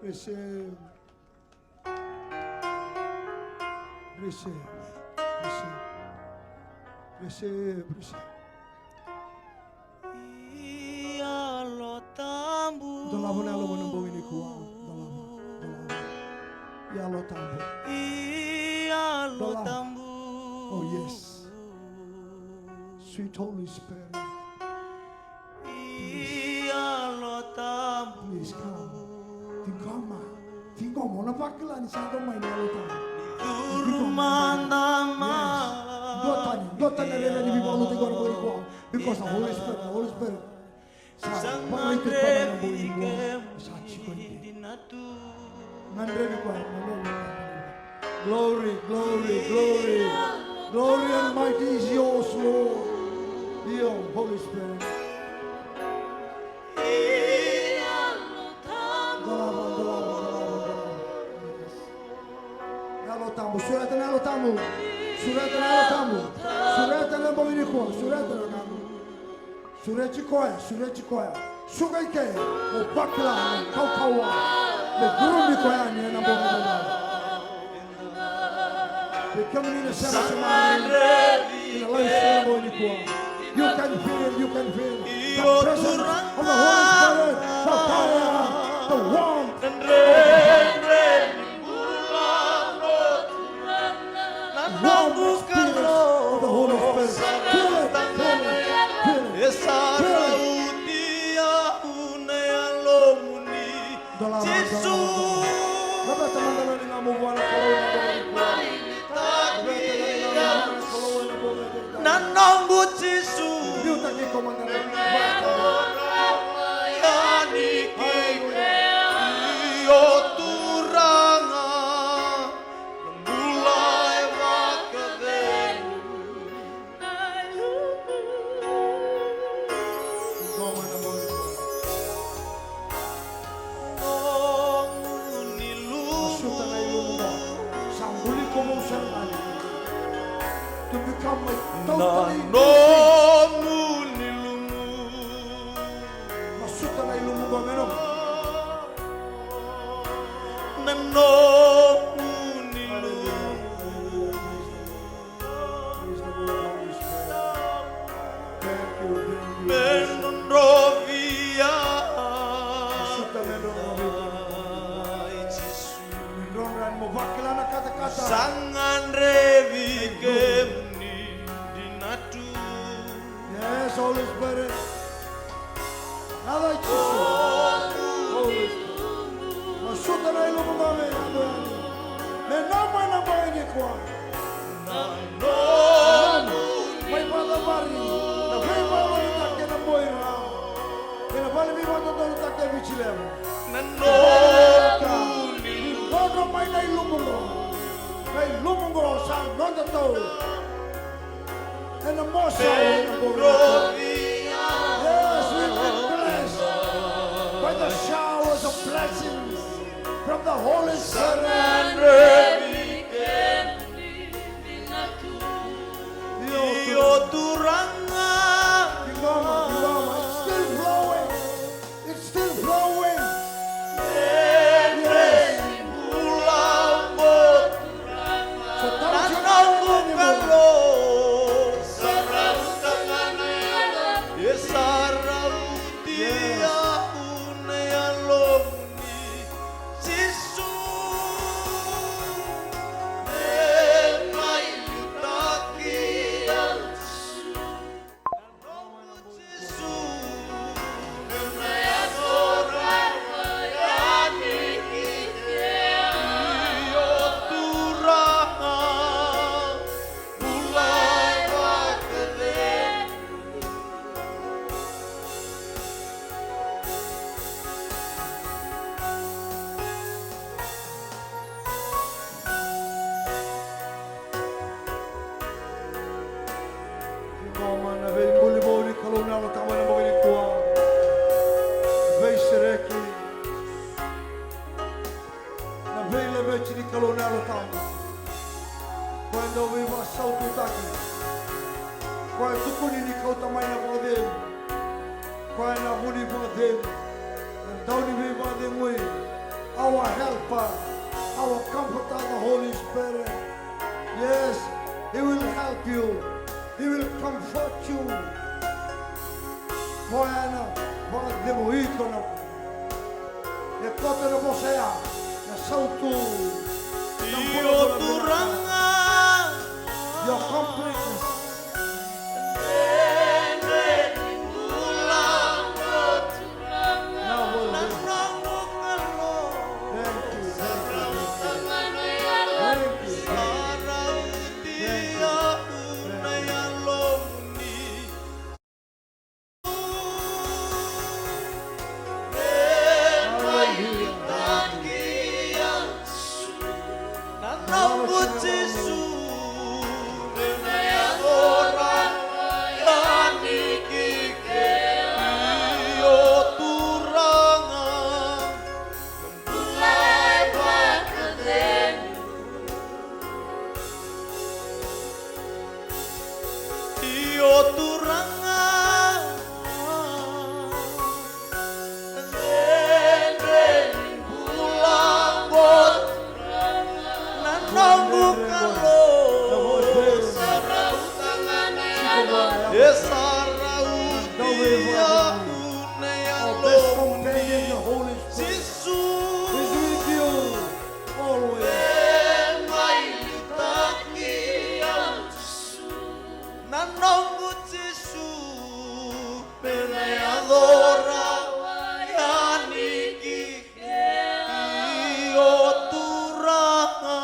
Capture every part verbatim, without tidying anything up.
Receive. Receive. Receive. Receive. Receive. Yalo Tabu. Dolava na yalo ena bogi nikua. Dolava. Dolava. Yalo Tabu. Yalo Tabu. Oh, yes. Sweet Holy Spirit. Yalo Tabu. Please come. Tiko mai. Tiko mai, o na vakila ni sa dua mai na Yalo Tabu. Curu mada mai. Yes. Dua tani, dua tani na rere ni veivakalotutaki qo ena bogi nikua. Because the Holy Spirit, the Holy Spirit. Sa vakaraitaki koya ena bogi nikua. Sa tiko ni. Gadrevi koya, gadrevi koya. Glory, glory, glory. Glory and might is yours, Lord. Io, Holy Spirit. Dolava, dolava, dolava, dolava. Yes. Yalo Tabu, sureta na Yalo Tabu. Sureta na Yalo Tabu. Sureta na bogi nikua, sureta na Yalo Tabu. Sureti koya, sureti koya. Suka i ke, mo vakila na kaukauwa me curumi koya yani ena bogi nikua. Vei kemuni na sema sema mai ena live stream ena bogi nikua. You can feel, you can feel the presence of the Holy Spirit, the fire, the warmth. Warm experience of the Holy Spirit. Feel it, feel it, feel it. Feel it. Dolava, dolava. Laveta mada na ligamu vua na Kalou ena bogi nikua. Laveta na ligamu vua na Kalou ena bogi nikua. Na noqu Jisu. Liutaki iko mada na ligamu. Hallelujah. Io Turaga, na bula e vakacegu. Nomuni luvu. Masuta na ilumu qo. Sa buli iko vou sara ga. To become a totally new thing. Nomuni luvu. Masuta na ilumu qo me nomu. Na nomuni luvu. Praise the Lord, Holy Spirit. Thank you, thank you, Jesus. Me drodrovi. Suta me drodrovi. Ai, Jisu. Me drodro yani mo vakila na katakata. Sa gadrevi kemuni dina tu. Yes, Holy Spirit. Nala i Jisu. Holy Spirit. Masuta na ilumu qo me yaco yani. Me nomu ena bogi nikua. Na nomu. Mai vakacavari na veivakalougatataki ena Boira. Ena vale ni veivakadodonutaki e Viti Levu. Na nomu. Ni drodro mai na ilumu qo. Na ilumu qo sa nodatou. Ena mosa. Yes, we've been blessed by the showers of blessings from the Holy Spirit. Io Turaga. It's still flowing. It's still flowing. Yes. Tiko mai na veibuli vou ni Kalou na Yalo Tabu ena bogi nikua. Veisereki. Na veilaveti ni Kalou na Yalo Tabu. Koya dau veivakasaututaki. Koya tukuni ni kauta mai na vakacegu. Koya na vu ni vakacegu. Na dau ni veivakacegui. Our helper, our comforter, the Holy Spirit. Yes, he will help you. He will comfort you. Koya ena vakacegu iko na, e koto ena vosa ya, na sautu, na Io bula, bula. Turaga. Your completeness. Io Turaga. Dredre ni bula qo, na noqu Kalou. E sa rauti au na Yalomuni, Jisu. E mai liutaki au, Jisu, na noqu Jisu. Me na yaco rawa yani ki kea. Io Turaga,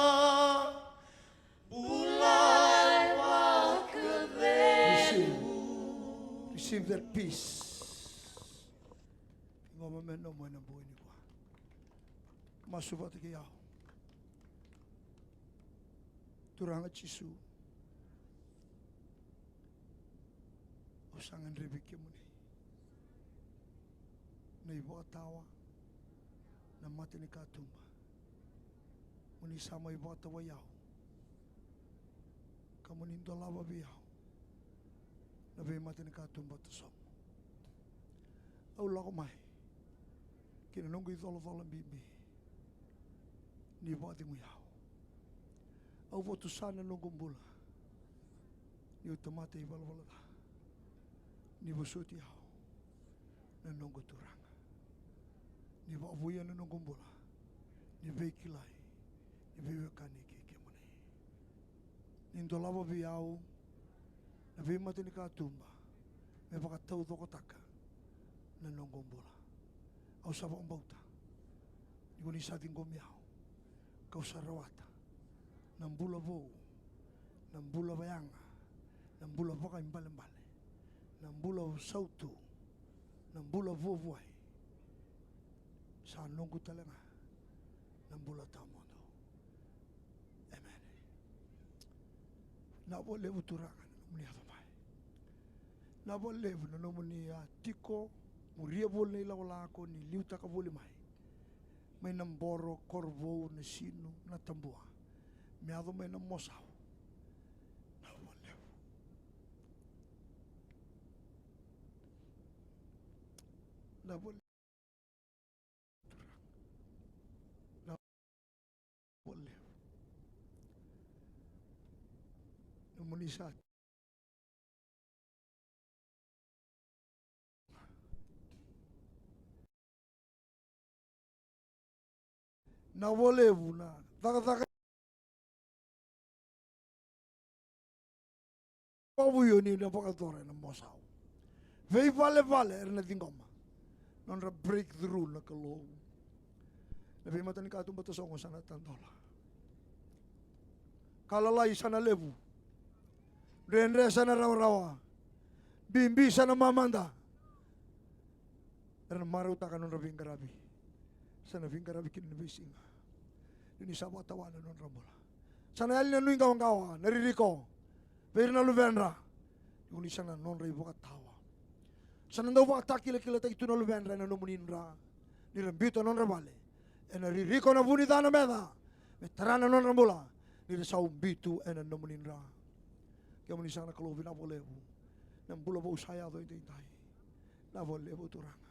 bula e vakacegu. Receive, receive that peace. Ciqoma me nomu ena bogi nikua. Masu vata kei au. Turaga Jisu, au sa gadrevi kemuni na ivakatawa, na matanikatuba. Mo ni sa mai vakatawai au, ka mo ni dolava vei au na veimatanikatuba tasogo. Au lako mai ki na noqu icolacola bibi. Ni vakacegui au. Au votu sara na noqu bula niu tamata ivalavala ca. Ni vosoti au na noqu Turaga. Ni vakavouya na noqu bula ni veikilai, ni veiwekani kei kemuni. Ni dolava vei au na veimatanikatuba me vakataucokotaka na noqu bula. Au sa vakabauta ni ko ni sa ciqomi au, kau sa rawata na bula vou, na bula vayaga, na bula vakaibalebale, na bula sautu, na bula vuavuai. Sa noqu tale ga na bula tawamudu. Emeni. Vinaka vakalevu Turaga na nomuni yaco mai. Vinaka vakalevu na nomuni a tiko, muria voli na ilakolako ni liutaka voli mai. Mai na boro, Korovou, na Sinu, na Tabua. Me yaco mai na mosau. Vinaka vakalevu. Vinaka vakalevu. Vinaka vakalevu. Nomuni sa Na volevu na cakacaka. Vakavouya ni na vakayacora ena mosau. Veivalevale era na ciqoma nodra breakthrough na Kalou. Na veimatanikatuba tasogo sa na tadola. Ka lalai sa na levu. Dredre sa na rawarawa. Bibi sa na mamada. Era na marautaka na nodra veiqaravi. Sa na veiqaravi kina na veisiga. Ni sa vakatawa na nodra bula. Sa na yali na nuiqawaqawa, na ririko vei ira na luvedra. Ni sa na nodra ivakatawa. Sa na dau vakatakilakilataki tu na luvedra ena nomuni dra. Ni ra biuta na nodra vale. Ena ririko na vu ni ca na meca. Me tara na nodra bula. Ni ra sa ubi tu ena nomuni dra. Kemuni sa na Kalou vinaka vakalevu. Na bula vou sa yaco edaidai. Vinaka vakalevu Turaga.